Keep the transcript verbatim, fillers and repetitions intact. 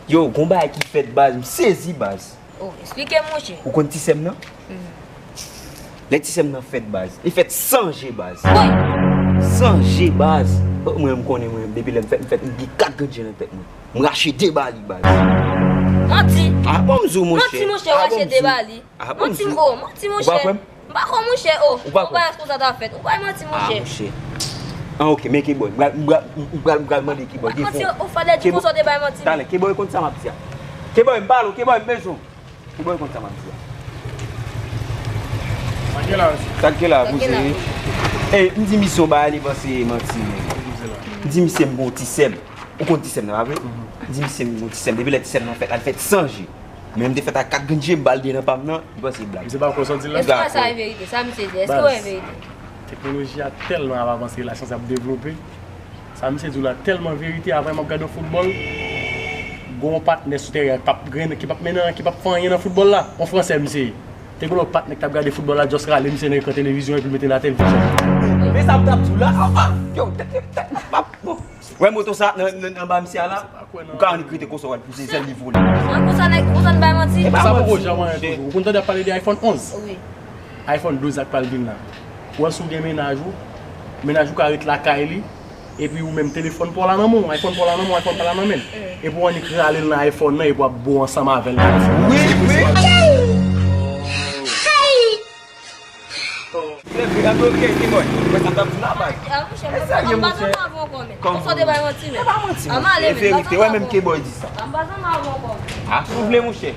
Yo, gon bagay ki fèt baz, m sezi baz. Oh, eksplike m, monchè. Ou konn Ti Sèm nan? Lè Ti Sèm nan fèt baz, li fèt san je baz. Woy! San je baz. Oh, mwen, m konnen mwen, depi lè m fèt, m fèt, m gen kat grenn je nan tèt mwen. M rache de ba li baz. Manti! Ah bon, m di w, monchè. Manti, monchè, ou rache de ba li. Ah bon, m di w. Oh, manti, monchè. Ou pa kwè m? M pa kwè, monchè, oh. Ou pa kwè? Ou pa konsa ta fèt. Ou pa manti, monchè. Ah, monchè. Ah, ok, men Keboy. M pral, m pral, m pral, m pral mande Keboy. Manti, ou fadè di konsa ou te bay manti. Talè, Keboy konn sa m ap di a. Keboy, m pale w, Keboy, m bezwen w. Keboy konn sa m ap di a. Sa k gen la, mesye? Sa k gen la, monchè? Ey, m di misye yon bagay, li panse manti, men. M di misye m gon Ti Sèm. Ou konn Ti Sèm nan, pa vre? M di misye m gon Ti Sèm. Depi lè Ti Sèm nan fèt, al fèt san je. Men m te fèt ak kat grenn je, m ba l de nan pa m nan, li panse blag. Misye pa kwè sa w di la? Èske w wè sa e verite? Sa misye di, èske w wè e verite? Teknoloji a tèlman ap avanse, lasyans ap devlope. Sa misye di w la tèlman verite, avan m ap gade yon foutbòl, gon patnè sou teren ki p ap grenn, ki p ap mennen, ki p ap fè anyen nan foutbòl la. Yon fransè misye ye. Te gon lòt patnè ki t ap gade foutbòl la, just rale misye nan ekran televizyon epi l mete l atè, l vin jwe. Men sa m t ap di w la, ah, ah, yo, tèt, tèt, tèt, m ap, bon. Wè moto sa nan, nan, anba misye a la? Ou ka annik rete konsa, w al pouse zèl li vole. An konsa nèg, konsa n bay manti? E pa manti, monchè. Ou konn tande ap pale de iPhone onz? Wi. iPhone douz la k pral vin la. Ou wè si w gen mennaj ou, mennaj ou ka ret lakay li, epi ou menm telefòn pa w la nan men w, iPhone pa w la nan men w, iPhone pa w la nan men l. Epi w annik rale l nan iPhone nan, epi w ap bo ansanm avè l nan iPhone. Wi, wi. Se vre, an vre, ok, Keboy. Mwen sa m t ap di la, baz. Ah, monchè, m pa zanmi avè w ankò, men. Konsa w te bay manti, men. E pa manti, monchè. E verite, wè, menm Keboy di sa. M pa zanmi avè w ankò, men. Ah, si w vle, monchè.